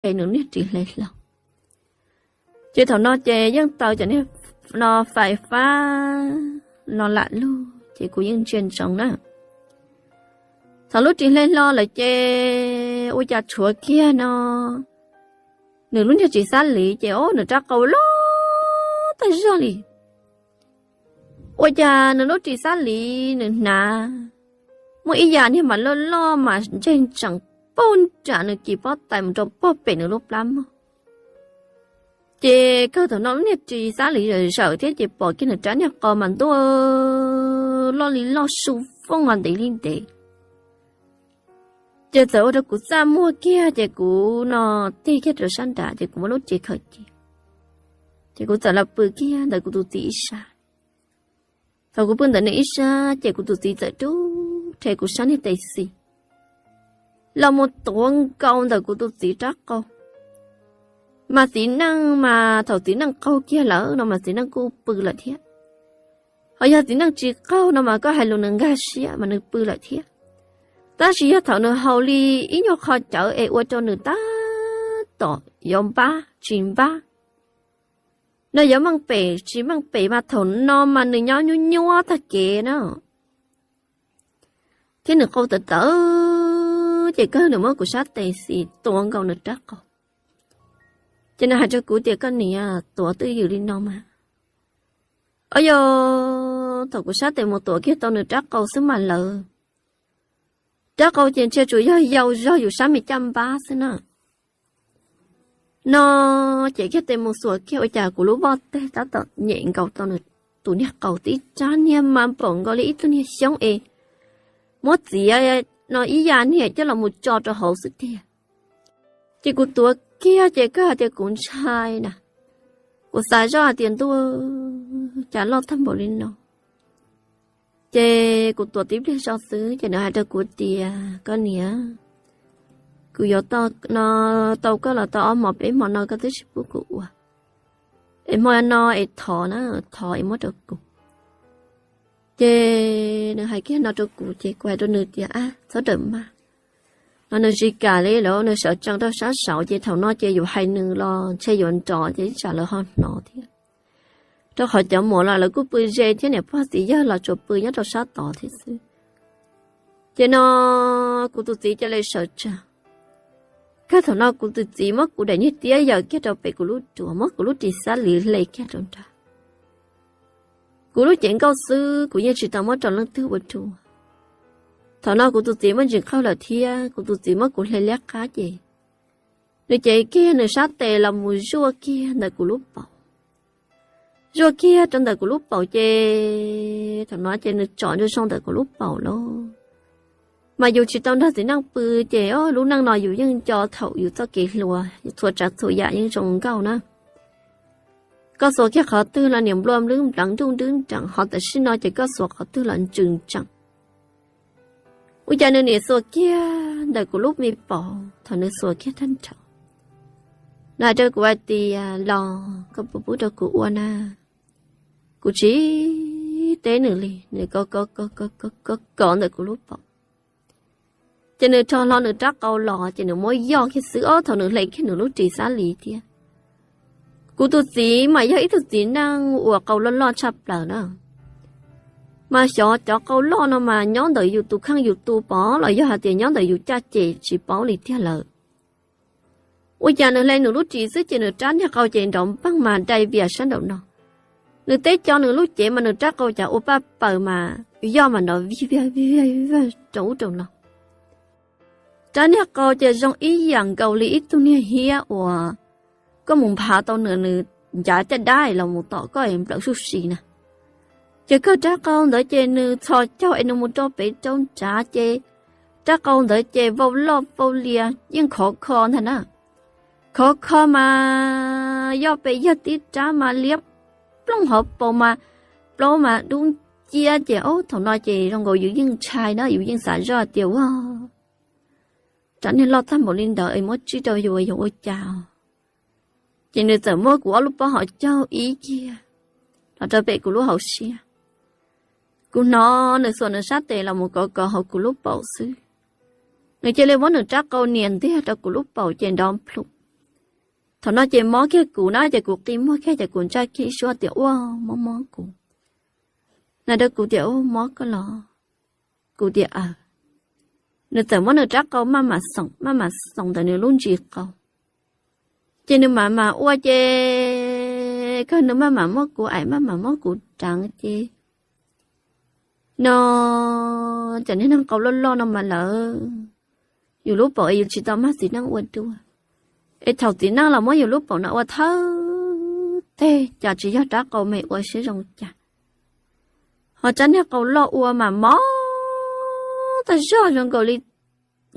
nws niag ris hle hlo. Ces thaum no ces yeej tau cov niag no fais fab no lam lug ces kuv yeej ntsia ntsoov na. Thaum lub ris hle hlo lawm ces ua cas tshuav kiag no nws lub niag ris xab liv ces o nws rab qau loj tag zog li. Ua cas nws lub ris xab liv nws hnav muaj ib yam niag mas loj loj mas ntseg ntsees puag nram nws kis pob tais mus rau puag pem nws lub plab mog. Ces kawg thaum no lub niag ris xab liv zawm zawm thiab ces pom kiag nws rab niag qau mas ntuj loj li loj su fooj ho ntev li ntev. Ces txawm ua rau kuv txaj muag kiag ces kuv no tig kiag rau sab nrad ces kuv muab lub cev khaws cia. Ces kuv txawm los pw kiag ntawm kuv tus txiv ib sab. Thaum kuv pw ntawm nws ib sab ces kuv tus txiv txawm rub rhe kuv sab niag tes xis los mus tuav nkaus ntawm kuv tus txiv rab qau. Mas txiv neej mas thaum txiv neej qaug kiag lawm no mas txiv neej kuj pw lawm thiab. Ho yog txiv neej tsis qaug no mas koj hais lus nws nkag siab mas nws pw lawm thiab. Tab sis yog thaum nws haus li ib nyuag qho cawv es ua rau nws tab tom yuav npab tsis npab, no yuav meej pem tsis meej pem mas thaum no mas nws nyob nyuaj nyuaj tag kev na. Thiab nws qau tawv tawv ces kawg nws muab kuv sab tes xis tuav nkaus nws rab qau. Ces nws hais rau kuv tias koj niam, tuav twj ywm li no mas. Au yog, thaum kuv sab tes mus tuav kiag tau nws rab qau xwb mas lawv rab qau ces ntshe tsuas yog yau zog yus sab me caj npab xwb na. No ces kiag tes mus xuas kiag ua cas kuv lub voj teg tab tom nyem nkaus tau nws tus niag qau tib rab niag mas npaum nkaus li ib tug niag xyoob es muab txiav no ib yam niag coj los mus tso rau hauv xwb tiag. Ces kuv tuav kiag ces kawg hais tias kuv ntshai na. Kuv xav zoj hais tias ntuj, cas loj tag npaum li no. Ces kuv tuav tib pliag zoj xwb ces nws hais rau kuv tias koj niam, kuv yuav no tau koj los tau ob hmo peb hmo no koj twb tsis pub kuv ua, es hmo no es thov na, thov es muab rau kuv. Ces nws hais kiag no rau kuv ces kuv hais rau nws tias ab txhob rawm maj. No nws tsis kam li lawm, nws sawv tsees rau sab saud ces thaum no ces yus hais nws los ntshe yuav nrov ces ib tsam lawv ho hnov thiab. Rau qhov cov muam los lawv kuj pw ze thiab niam pog txiv yawg los tsuas pw nyob rau sab tod thiab xwb. Ces no kuv tus txiv cia li sawv tsees. Kawg thaum no kuv tus txiv muab kuv daim niag tiab yaws kiag rau pem kuv lub duav, muab kuv lub ris xab liv hle kiag rau nrad. Kuv lub cev nkauj xwb kuv yeej tsis tau muab rau leej twg ua dua. Thaum no kuv tus txiv muaj ntsis qaug lawm thiab kuv tus txiv muab kuv hle liab qab ces nws cev kiag nws sab tes los mus zuaj kiag ntawm kuv lub paum. Zuaj kiag rau ntawm kuv lub paum ces thaum no ces nws tsom zoo zoo ntawm kuv lub paum lauj. Mas yus tsis tau nrog txiv neej pw ces lub neej no yus yeej nco thaum yus txoj kev hluas, yus txhua tsav txhua yam yeej zoo nkauj na. Koj xuas kiag qhov twg los niam nplua nplwb npleev nruj nrwb nreem, ho tam sim no ces koj xuas qhov twg los ntsws ntsees. Ua cas nws niam xuas kiag ntawm kuv lub me paum, thaum nws xuas kiag tag nrho, nws hais rau kuv hais tias los koj puas pub rau kuv ua na. Kuv tsis teb nws li, nws kov kov kov kov kov kov ntawm kuv lub paum. Ces nws rho hlo nws rab qau los ces nws muab yoj kiag xwb os, thaum nws hle kiag nws lub ris xab lis thiab. Kuv tus txiv mas yog ib tug txiv neej uas qau loj loj tshaj plaws na. Mas xyov cov qau loj no mas nyob ntawm yus tus kheej yus tu pov los yog hais tias nyob ntawm yus caj ces tsis paub li tiag lawm. Ua cas nws hle nws lub ris xwb ces nws rab niag qau ces nrov npeeg mas dai vias sab nraum no. Nws teb co nws lub cev mas nws rab qau cas ua paj paws mas yoj mas nrov vij vag vij vag vij vag rau ub rau no. Rab niag qau ces zoo ib yam nkaus li ib tug niag hiab uas koj mus nphav tau nws, nws ncav caj dab los mus tom koj nplawm suj si na. Ces kawg rab qau ntawd ces nws txhos caug es nws mus rau pem rau nrad ces rab qau ntawd ces vau loj vau lias yeej khov kho ntag na. Khov kho mas yoj pes yawg tib rab mas liab plooj hauv paus mas plaub mas dub nciab ces ob thaum no ces zoo nkaus yus yeej ntshai na, yus yeej xav zoj tias ua rab niag loj tag npaum li ntawd es muab tsib rau yus yuav ua cas. Ces nws txawm muab kuv ob lub pob hauv caug ib kiag los rau pem kuv lub hauv siab. Kuv hnov nws xuas nws sab tes los mus kov kov hauv kuv lub paum xwb. Nws cia li muab nws rab qau nias ntiag rau kuv lub paum ces nrov plhum. Thaum no ces mob kiag kuv na, ces kuv qi muag kiag ces kuv ntsaj kiag ib suab tias ua mob mob kuv. Nws rau kuv tias ua mob koj los? Kuv tias aw. Nws txawm muab nws rab qau maj mam xoom maj mam xoom ntawm nws lub ntsis qau. Ces nws mam mam ua ces kawg nws maj mam muab kuv aim maj mam muab kuv rheev ces no, cov niag neeg qau loj loj no mas lawv, yus lub paum es yus tsis tau mag txiv neej ua dua. Es thaum txiv neej los muab yus lub paum no ua thawj teg cas tsis yog rab qau me ua siab zoo cas, ho rab niag qau loj ua mas mob tag zog zoo nkaus li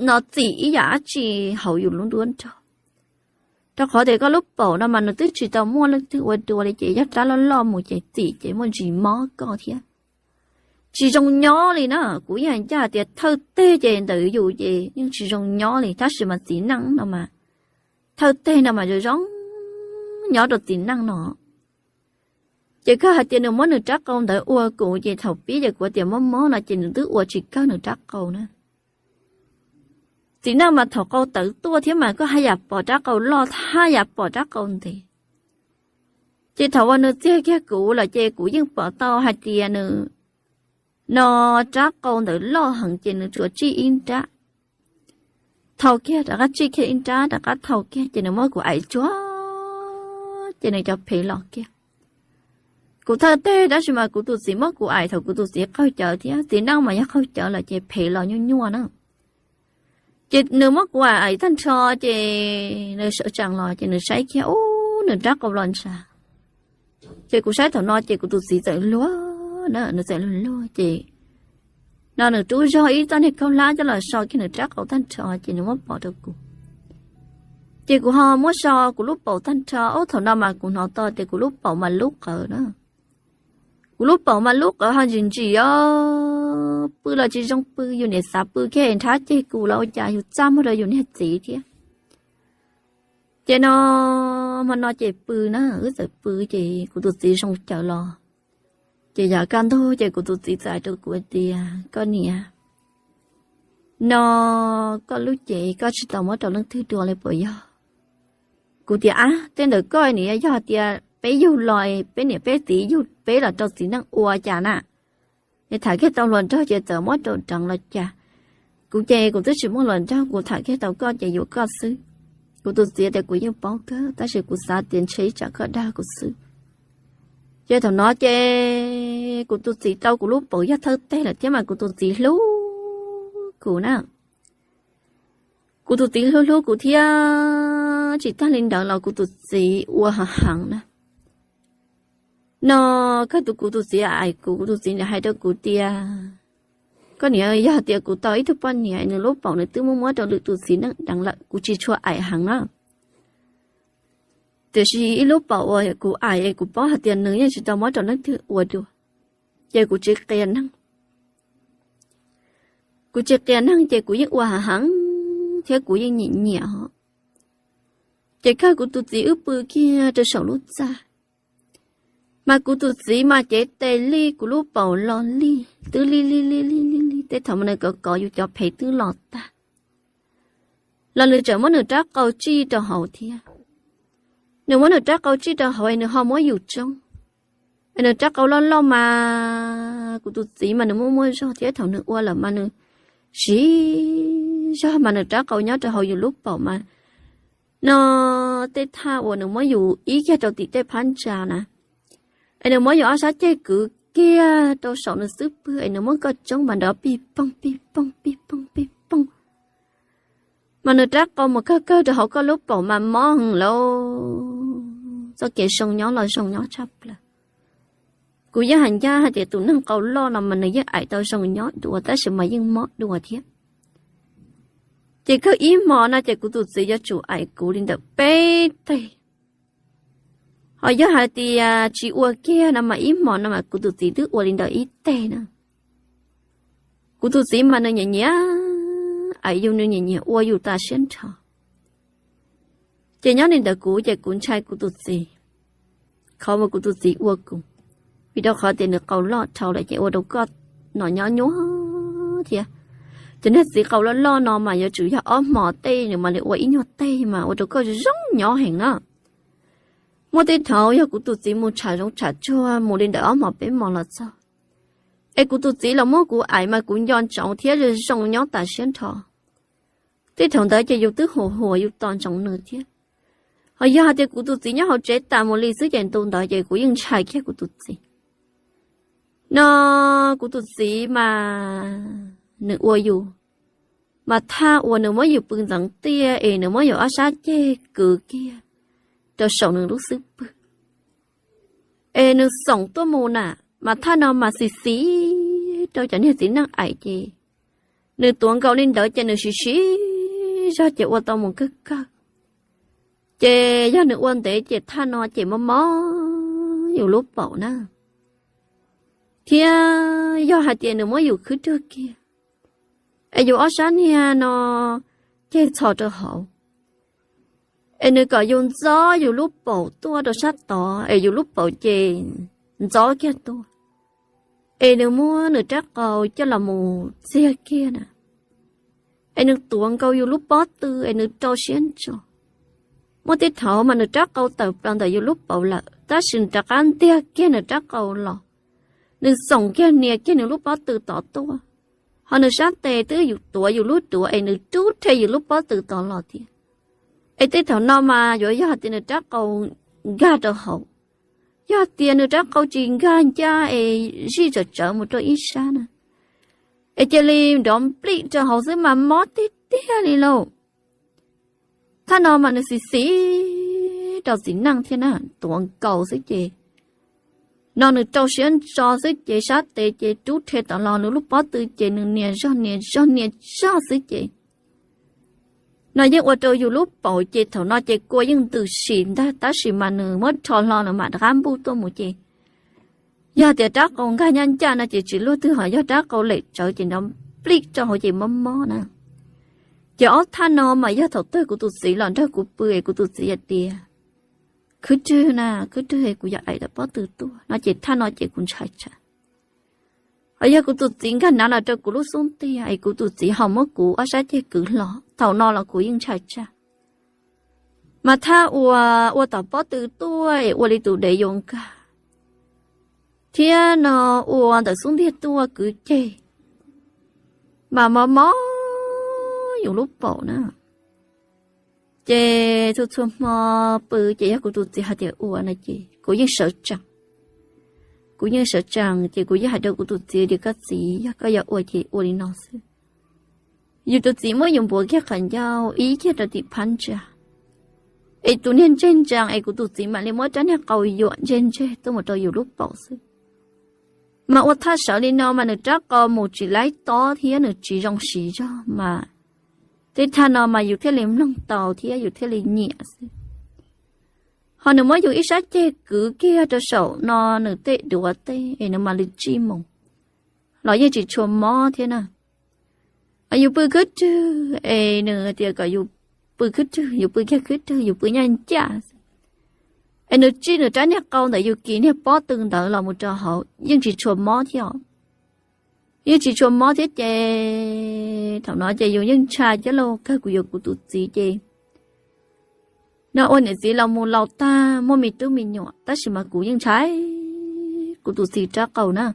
no txim ib yam dab tsi hauv yus lub nruab nrog. Rau qhov tias koj lub paum no mas nws twb tsis tau muaj leej twg ua dua li ces yog rab loj loj mus ces txim ces muaj ntsis mob koj thiab. Tsis zoo nyob li na, kuv yeej ncaj tias thawj teg ces ntawm yus ces yeej tsis zoo nyob li, tab sis mas txiv neej no mas thawj teg no mas zoo zoo nyob rau txiv neej no. Ces kawg hais tias nws muab nws rab qau ntawd ua kuv ces thaum pib ces kuv tias mob mob no ces nws twb ua tsis kawg nws rab qau na. Txiv neej mas thaum qau tawv tuaj thiab mas koj haj yam pom rab qau loj haj yam pom rab qau ntev. Ces thaum uas nws txiag kiag kuv lawm ces kuv yeej pom tau hais tias nws no rab qau ntawd loj heev ces nws tsuas tsij ib nrab, thau kiag rov qab tsij kiag ib nrab rov qab thau kiag ces nws muab kuv aim tsuag ces nws cov phev los kiag. Kuv thawj teg tab sis mas kuv tus txiv muab kuv aim thaum kuv tus txiv qaug cawv thiab, txiv neej mas yog qaug cawv lawm ces phev los nyuaj nyuaj na. Ces nws muab kuv aim aim tag nrho ces nws sawv tsees los ces nws saib kiag ub nws rab qau los ntshav. Ces kuv saib thaum no ces kuv tus txiv txawm luag na, nws txawm luag luag ces no nws rub zog ib txoj niag khaub hlab coj los so kiag nws rab qau tag nrho ces nws muab pov rau kuv. Ces kuv ho muab so kuv lub paum tag nrho, ub thaum no mas kuv hnov tau tias kuv lub paum mas lub qawv na. Kuv lub paum mas lub qawv ho ntsim ntsim os, pw los tsis zoo pw, yus niam xav pw kiag nrhab ceg kuv los ua cas yus txaj muag rau yus niag txiv thiab. Ces no hmo no ces pw na, wb txawm pw ces kuv tus txiv zoo cawv los. Ces yav kaj ntug ces kuv tus txiv txawm hais rau kuv tias koj niam, no koj lub cev koj tsis tau muab rau leej twg dua li puas yog? Kuv tias ab, tej ntawm koj niam yog tias peb yug los peb niam peb txiv yug peb los rau txiv neej ua cas na, es tham kiag tau hluas nraug ces txawm muab rau deev los cas? Kuv ces kuv twb tsis muaj hluas nraug, kuv tham kiag tau koj ces yuav koj xwb. Kuv tus txiv tias kuv yeej paub kawg tab sis kuv xav tias ntshe ib tsam koj dag kuv xwb. Ces thaum no ces kuv tus txiv tau kuv lub paum yog thawj teg lawm thiab mas kuv tus txiv hlub kuv na. Kuv tus txiv hlub hlub kuv thiab tsis tag li ntawd los kuv tus txiv ua hav heev na. No kawg tus kuv tus txiv aim kuv, kuv tus txiv niam hais rau kuv tias koj niam, yog tias kuv tau ib tug poj niam nws lub paum nws twb muab muab rau lwm tus txiv neej deev lawm kuv tsis tshua aim heev na. Tiam sis ib lub paum uas kuv aim es kuv paub hais tias nws yeej tsis tau muab rau leej twg ua dua, ces kuv tsis qias neeg. Kuv tsis qias neeg ces kuv yeej ua hav heev thiab kuv yeej nyiam nyiam os. Ces kawg kuv tus txiv wb pw kiag rau saum lub txaj, mas kuv tus txiv mas cev tes lij kuv lub paum los lij twb lij lij lij lij lij lij, tej thaum mas nws kov kov yus cov phev twb los tag. Los nws tseem muab nws rab qau tsij rau hauv thiab. Nws muab nws rab qau tsij rau hauv es nws ho muab yus tsoob. Es nws rab qau loj loj mas kuv tus txiv mas nws muaj muaj zog thiab thaum nws ua lawm mas nws siv zog mas nws rab qau nyob rau hauv yus lub paum mas no tej thaj uas nws muab yus ib kiag rau tim tej phab ntsa na, es nws muab yus ob sab ceg kwv kiag rau saum nws xub pwg es nws muab koj tsoob mas nrov pij poog pij poog pij poog pij poog. Mas nws rab qau mus kawg kawg rau hauv koj lub paum mas mob heev lauj. Txoj kev zoo nyob los zoo nyob tshaj plaws. Kuv yeej hais ncaj hais tias tus neeg qau loj no mas nws yeej aim tau zoo nyob dua tab sis mas yeej mob dua thiab. Ces kawg ib hmo no ces kuv tus txiv yuav tsum aim kuv li ntawm peb teg. Ho yog hais tias tsis ua kiag no mas ib hmo no mas kuv tus txiv twb ua li ntawm ib teg na. Kuv tus txiv mas nws nyiam nyiam aim yus, nws nyiam nyiam ua yus tas siab nrho. Ces nyob li ntawd kuv ces kuv ntshai kuv tus txiv, qhov uas kuv tus txiv ua kuv, vim rau qhov tias nws qau loj dhau lawm ces ua rau koj no nyob nyuaj thiab. Ces niag txiv qau loj loj no mas yuav tsum yog ob hmo tej nws mam li ua ib nyuag teg mas ua rau koj zoo nyob heev na. Muaj tej thaum yog kuv tus txiv mus tsham zoov tsham tsuag mus li ntawm ob hmos peb hmos los txog, es kuv tus txiv los muab kuv aim mas kuv nco ntsoov thiab zoo zoo nyob tas siab nrho. Tej thaum ntawd ces yus twb huam huam yus tos ntsoov nws thiab. Ho yog hais tias kuv tus txiv nyob hauv tsev tas mus li xwb ces ntu ntawd ces kuv yeej ntshai kiag kuv tus txiv. No kuv tus txiv mas nws ua yus, mas thaj uas nws muab yus pw ntxeev tiaj es nws muab yus ob sab ceg kwv kiag rau saum nws lub xub pwg, es nws xoom tuaj mus na, mas thaj no mas xis xis rau cov niag txiv neej aim ces nws tuav nkaus li ntawd ces nws siv siv zog ces ua tau mus kawg kawg. Ces yog nws ua ntev ces thaj no ces mob mob yus lub paum na. Thiab yog hais tias nws muab yus khwb rwg kiag, es yus ob sab niag no ceg txhos rau hauv, es nws kom yus ntxov yus lub paum tuaj rau sab tod es yus lub paum ces ntxov kiag tuaj, es nws muab nws rab qau coj los mus txiag kiag na, es nws tuav nkaus yus lub pob tw es nws rau siab ntso. Muaj tej thaum mas nws rab qau tawm plaws ntawm yus lub paum lawm tab sis nws rov qab ntiag kiag nws rab qau los, nws xoom kiag nias kiag nws lub pob tw tod tuaj, ho nws sab tes twb yus tuav yus lub duav es nws rub rhe yus lub pob tw tod los thiab. Es tej thaum no mas yuav yog tias nws rab qau nkag rau hauv. Yog tias nws rab qau tsis nkag ncaj es zij tsawv tsawv mus rau ib sab na, es cia li nrov nplij rau hauv xwb mas mob tiag tiag li lauj. Thaj no mas nws xis xis rau txiv neej thiab na, tuav nkaus xwb ces no nws rau siab ntso xwb ces sab tes ces rub rhe tod los nws lub pob tw ces nws nias zog nias zog nias zog xwb ces no yeej ua rau yus lub paum ces thaum no ces kua yeej ntws sim ntag tab sis mas nws muab rho hlo nws mam rov qab npuj tuaj mus ces yog tias rab qau nkag ncaj ncaj no ces tsis luaj twg, ho yog rab qau lem tsawv ces nrov nplij rau hauv ces mob mob na. Ces ob thaj no mas yog thaum twg kuv tus txiv los nrog kuv pw es kuv tus txiv hais tias khwb rwg na, khwb rwg kuv yog aim tau pob tw tuaj no ces thaj no ces kuv ntshai tshaj. Ho yog kuv tus txiv nkag nav los rau kuv lub xub ntiag es kuv tus txiv ho muab kuv ob sab ceg kwv hlo, thaum no los kuv yeej ntshai tshaj. Mas thaj uas ua tom pob tw tuaj es ua li tus dev yuav nkag thiab no ua ntawm xub ntiag tuaj kwv ceg mas mob mob yus lub paum na. Ces txhua txhua hmo pw ces yog kuv tus txiv hais tias ua no ces kuv yeej sawv tsees. Kuv yeej sawv tsees ces kuv yeej hais rau kuv tus txiv tias koj txiv, yog koj yuav ua ces ua li no xwb. Yus tus txiv muab yus npuav kiag qhov ncauj ib kiag rau tim phab ntsa, es tus niag ntseg ntsees es kuv tus txiv mam li muab rab niag qau yuam ntseg ntseg tuaj mus rau yus lub paum xwb. Mas ua thaj sawv li no mas nws rab qau mus tsis laib tob thiab nws tsis zoo siv zog mas tej thaj no mas yus thiaj li mloog tau thiab yus thiaj li nyiam xwb. Ho nws muab yus ib sab ceg kwv kiag rau saum no nws tej duav tej es nws mam li tsij mus los yeej tsis tshua mob thiab na. Yus pw khwb rwg es nws tias kom yus pw khwb rwg, yus pw kiag khwb rwg yus pw ncaj ncaj xwb, es nws tsij nws rab niag qau ntawm yus kis niag pob tw ntawd los mus rau hauv yeej tsis tshua mob thiab os. Yeej tsis tshua mob thiab ces thaum no ces yus yeej ntshai cab lauj kawg kuv yuav kuv tus txiv ces no ua niam txiv los mus laus tag muaj me tub me nyuam tab sis mas kuv yeej ntshai kuv tus txiv rab qau na.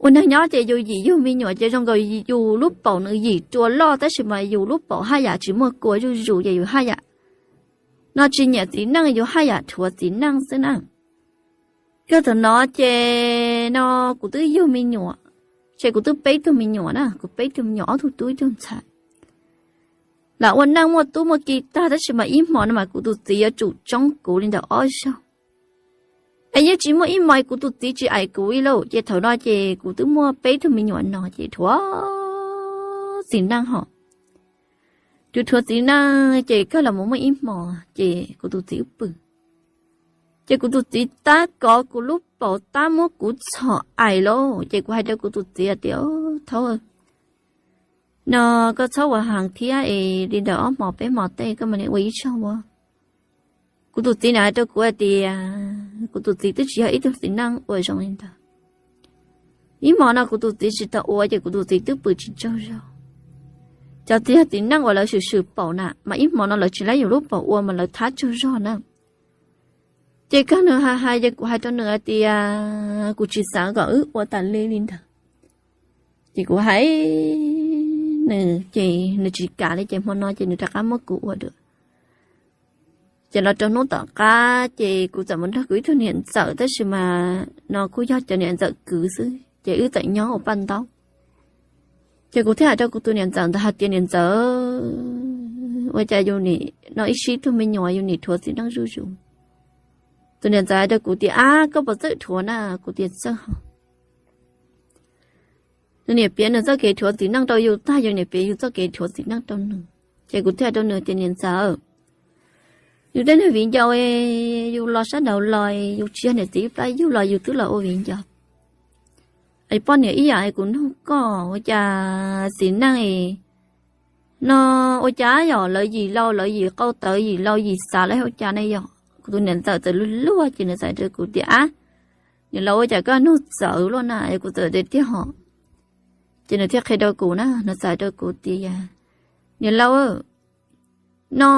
Ua neeg nyob ces yus yim yug me nyuam ces zoo nkaus yus lub paum nws yim rua loj tab sis mas yus lub paum haj yam tsis muaj kua zuj zus ces yus haj yam no tsis nyiam txiv neej yus haj yam dhuav txiv neej xwb na. Kawg thaum no ces no kuv twb yug me nyuam, ces kuv twb peb tug me nyuam na, kuv peb tug me nyuam ob tug tub ib tug ntxhais. Lam ua neej muaj tub muaj ki tag tab sis mas ib hmo no mas kuv tus txiv yuav tsum tsoob kuv li ntawm ob zaug. Es yeej tsis muaj ib hmo kuv tus txiv tsis aim kuv ib lauj, ces thaum no ces kuv twb muaj peb tug me nyuam no ces dhuav txiv neej hos. Kuv dhuav txiv neej ces kawg los mus muaj ib hmo ces kuv tus txiv wb pw. Ces kuv tus txiv tab kov kuv lub paum tab muab kuv txhom aim lauj, ces kuv hais rau kuv tus txiv tias, Thaub, no koj txhob ua heev thiab es li ntawm ob hmo peb hmo tej koj mam li ua ib zaug ua. Kuv tus txiv na hais rau kuv hais tias, kuv tus txiv twb tsis yog ib tug txiv neej ua zoo li ntawd. Ib hmo no kuv tus txiv tsis tau ua ces kuv tus txiv twb pw tsis tsaug zog. Cov txiv yog txiv neej uas lawv swm swm paum na mas ib hmo no lawv tsis laib yus lub paum ua mas lawv thab tsaug zog na. Ces kawg nws hais hais ces kuv hais rau nws hais tias kuv tsis xav kom wb ua tas li li ntawd. Ces kuv hais nws ces nws tsis kam li ces hmo no ces nws rov qab muab kuv ua dua. Ces los rau hnub tom qab ces kuv txawm mus nrog kuv ib tug niam ntxawm tab sis mas no kuj yog cov niam ntxawm kwv xwb ces wb txawm nyob ua paj ntaub. Ces kuv thiaj hais rau kuv tus niam ntxawm ntawd hais tias niam ntxawm, ua cas yus nim no ib sib tug me nyuam yus nim rhuav txiv neej zuj zus. Tus niam ntxawm hais rau kuv tias ab koj puas txawj rhuav na? Kuv tias txawj hos. Nws niam piav nws txoj kev rhuav txiv neej rau yus tag yus niam piav yus txoj kev rhuav txiv neej rau nws. Ces kuv thiaj hais rau nws tias niam ntxawm, yus tej niag viv ncaus, yus los sab nraud los yus tsis yog niam txiv ib plab yug los yus twb los ua viv ncaus. Poj niam ib yam kuv nug koj ua cas txiv neej no ua cas yog lawv yim laus lawv yim qau tawv yim laus yim xav lawv ua cas ne yom? Kuv tus niam ntxawm txawm luag luag ces nws txawm hais rau kuv tias ab, niam laus ua cas koj nug txawv luaj na? Kuv txawm tias tiag hos. Ces nws thiaj qhia rau kuv na, nws txawm hais rau kuv tias niam laus, no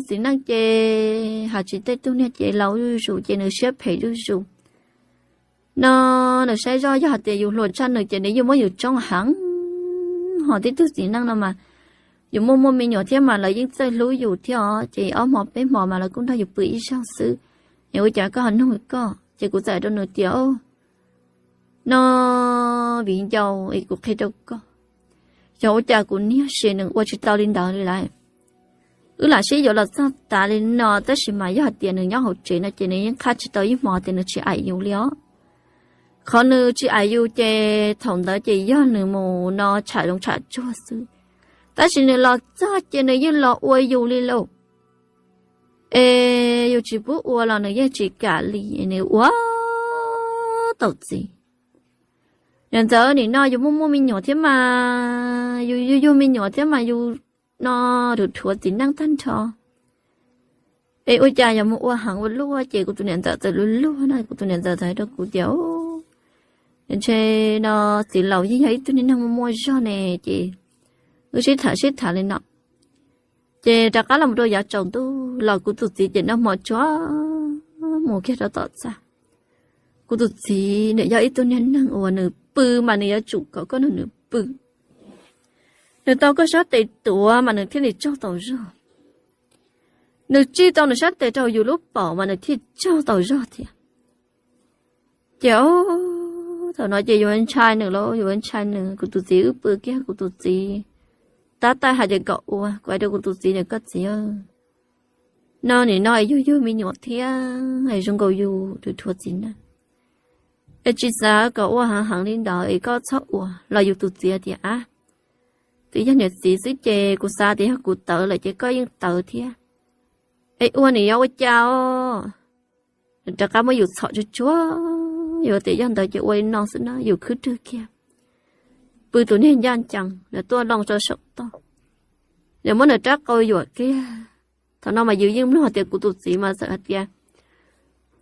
txiv neej ces hais tsis tej tug niag ces laus zuj zus ces nws siab phem zuj zus. No nws saib zoj yog hais tias yus hluas tshaj nws ces nws yeej muab yus tsoob heev. Hos tib tug txiv neej no mas yus muaj muaj me nyuam thiab mas lawv yeej txawj hlub yus thiab os ces ob hmo peb hmo mas lawv kuj nrog yus pw ib zaug xwb. Es ua cas koj ho nug koj? Ces kuv txawm hais rau nws tias no viv ncaus es kuv qhia rau koj, xyov ua cas kuv niag sis nws ua tsis tau li ntawd li lawm. Wb lam sib yuav los txog tas li no tab sis mas yog hais tias nws nyob hauv tsev no ces nws yeej qhab tsis tau ib hmo tias nws tsis aim yus li os. Qhov nws tsis aim yus ces thaum ntawd ces yog nws mus no tsham zoov tsham tsuag xwb, tab sis nws los txog ces nws yeej los ua yus li lauj. Es yus tsis pub ua los nws yeej tsis kam li, nws ua tau txiv. Niam ntxawm, nim no yus muaj muaj me nyuam thiab mas, yus yug yug me nyuam thiab mas yus no rhuav rhuav txiv neej tag nrho. Es ua cas yog mus ua heev ua luaj? Ces kuv tus niam ntxawm txawm luag luag na, kuv tus niam ntxawm txawm hais rau kuv tias ntshe no txiv laus yeej yog ib tug niag neeg muaj muaj zog ne, ces wb sib tham sib tham li no. Ces rov qab los rau yav tsaus ntuj los kuv tus txiv ces noj hmo tsuag mus kiag rau tom txaj. Kuv tus txiv nws yog ib tug niag neeg uas nws pw mas nws yuav tsum kom koj nrog nws pw. Nws tau koj sab tes tuav mas nws thiaj li tsaug tau zog. Nws tsij tau nws sab tes rau yus lub paum mas nws thiaj tsaug tau zog thiab. Ces thaum no ces yus ntshai nws lauj, yus ntshai nws. Kuv tus txiv wb pw kiag, kuv tus txiv tab tais hais tias kom ua, kuv hais rau kuv tus txiv tias koj txiv, no nim no yug yug me nyuam thiab es zoo nkaus yus rhuav rhuav txiv neej, es tsis xav kom ua heev heev li ntawd es koj txhob ua los. Yus tus txiv tias ab, twb yog niam txiv xwb ces kuv xav tias yog kuv tawv lawm ces koj yeej tawv thiab, es ua nim yuav ua cas os. Nws rov qab muab yus txhom tsuag tsuag, yus tias yog ntawd ces ua li no xwb na, yus khwb rwg kiag, pw tus niag ncaj ncees, nws tuaj loo rau saum toj, nws muab nws rab qau yuam kiag. Thaum no mas yus yeej mloog tias kuv tus txiv mas txawm hais tias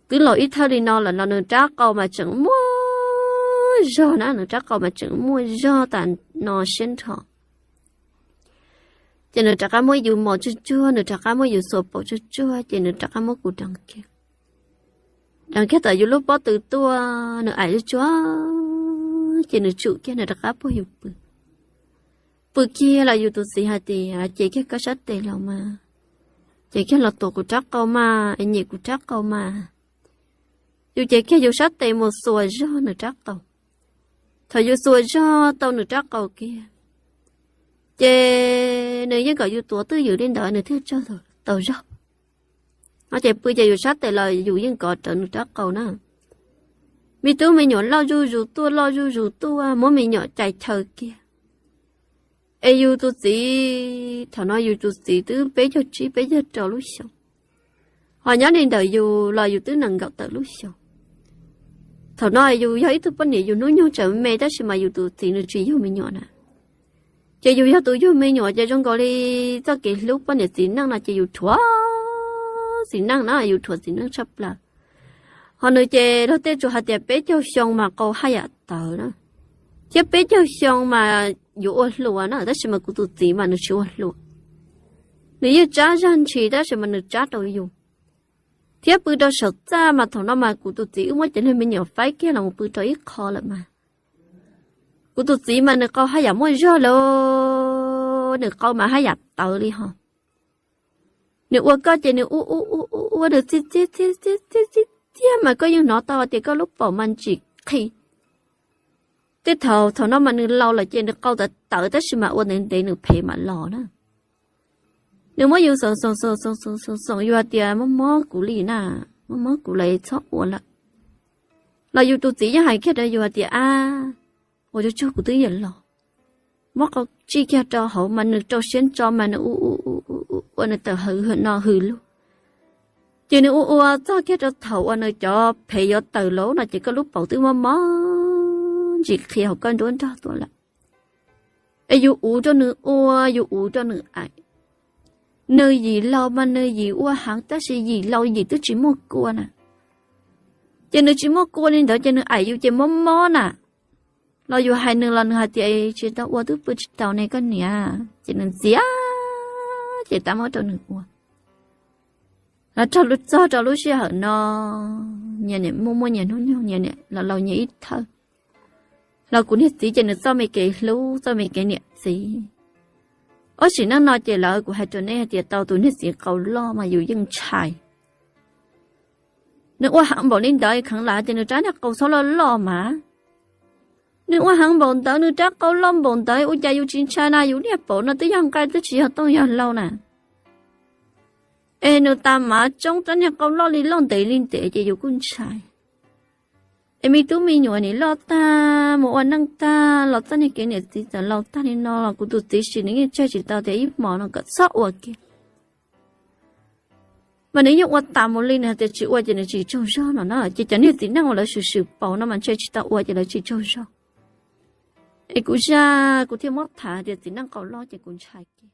twb laus ib thawj li no lawm los nws rab qau mas tseem muaj zog na, nws rab qau mas tseem muaj zog tas no siab nrho. Ces nws rov qab muab yus mos tsuag tsuag, nws rov qab muab yus xuas paum tsuag tsuag, ces nws rov qab muab kuv deev kiag. Deev kiag tom yus lub pob tw tuaj, nws aim tsuag tsuag, ces nws tsum kiag nws rov qab puag yus pw. Pw kiag los yus tus txiv hais tias ces kiag koj sab tes los mas, ces kiag los tuav kuv rab qau mas, es nyem kuv rab qau mas. Yus ces kiag yus sab tes mus xuas zog nws rab qau. Thaum yus xuas zog tau nws rab qau kiag, ces nws yeej kom yus tuav twj ywm li ntawd nws thiaj tsaug tau zog. No ces pw ces yus sab tes los yus yeej kov rawv nws rab qau na. Me tub me nyuam loj zuj zus tuaj loj zuj zus tuaj, muab me nyuam cais chaw kiag. Es yus tus txiv, thaum no yus tus txiv twb peb caug tsib peb caug rau lub xyoos, ho nyob li ntawm yus los yus twb nees nkaum tawm lub xyoos. Thaum no yus yog ib tug poj niam yus hnub nyoog tseem me tab sis mas yus tus txiv nws tsis yug me nyuam na. Ces yus yog tus yug me nyuam ces zoo nkaus li txoj kev hlub poj niam txiv neej no ces yus rhuav txiv neej na, yus rhuav txiv neej tshaj plaws. Ho nws ces luag tej tsuas hais tias peb caug xyoo mas qau haj yam tawv na, thiab peb caug xyoo mas yuav ua hluas na, tab sis mas kuv tus txiv mas nws tsis ua hluas. Nws yeej tsab zaj ntshis tab sis mas nws tsab rau yus. thiab pw rau saum txaj mas thaum no mas kuv tus txiv wb muab cov niag me nyuam faib kiag los mus pw rau ib qho lawm mas. Kuv tus txiv mas nws qau haj yam muaj zog lawm, nws qau mas haj yam tawv li ho. Nws ua koj ces nws ua ua ua ua ua nws txi txi txi txi txi txi txiag mas koj yeej hnov tau tias koj lub paum mas ntsim qhi. Tej thaum thaum no mas nws laus lawm ces nws qau tawv tawv tab sis mas ua ntev ntev nws phem mam los na. Nws muab yus xoom xoom xoom xoom xoom xoom xoom yus hais tias mob mob kuv li na, mob mob kuv lawm txhob ua lawm. Los yus tus txiv yeej hais kiag rau yus hais tias ab, ua tsaug tsaug kuv twb yuav los. Muab qau tsij kiag rau hauv mas nws rau siab ntso mas nws ua ua ua ua ua nws tawm hws no hws lug. Ces nws ua ua txog kiag rau thaum uas nws cov phem yuav tawm lauj no ces koj lub paum twb mob mob ntsim qhi hauv koj nruab nrog tuaj lawm. Es yus uv rau nws ua, yus uv rau nws aim. Nws yim laus mas nws yim ua heev tab sis yim laus yim twb tsis muaj kua na. Ces nws tsis muaj kua li ntawd ces nws aim yus ces mob mob na. Los yus hais nws los nws hais tias tsis tau ua twb pw tsis taus ne koj niam, ces nws ntxias ces tab muab rau nws ua. Los txog rau lub sij hawm no nyias niam muaj muaj nyias hnub nyoog, nyias niam los laus nyias ib thawj. Los kuv niag txiv ces nws txoj me kev hlub txoj me kev niam txiv. Ob sim neej no ces lawv kuv hais rau nej hais tias tau tus niag txiv qau loj mas yus yeej ntshai. Nws ua heev npaum li ntawd kheev lam tias nws rab niag qau txhob loj loj mas. Nws ua heev npaum ntawd nws rab qau loj npaum ntawd ua cas yus tsis ntshai na, yus niag paum no twb yog nqaij twb tsis yog tooj yog hlau na. Es nws tas mav tsoob rab niag qau loj li loj ntev li ntev ces yus kuj ntshai. Es me tub me nyuam nim loj tag mus ua neej tag los txoj niag kev niam txiv txawm laus tag li no los kuv tus txiv sim nws yeej tseg tsis tau tias ib hmos no kom txhob ua kiag. Mas nws yeej ua tas mus li nws hais tias tsis ua ces nws tsis tsaug zog no na, ces cov niag txiv neej uas lawv swm swm paus no mas ntshe tsis tau ua ces lawv tsis tsaug zog. Es kuv zaj kuv thiaj muab tham tias txiv neej qau loj ces kuv ntshai kiag.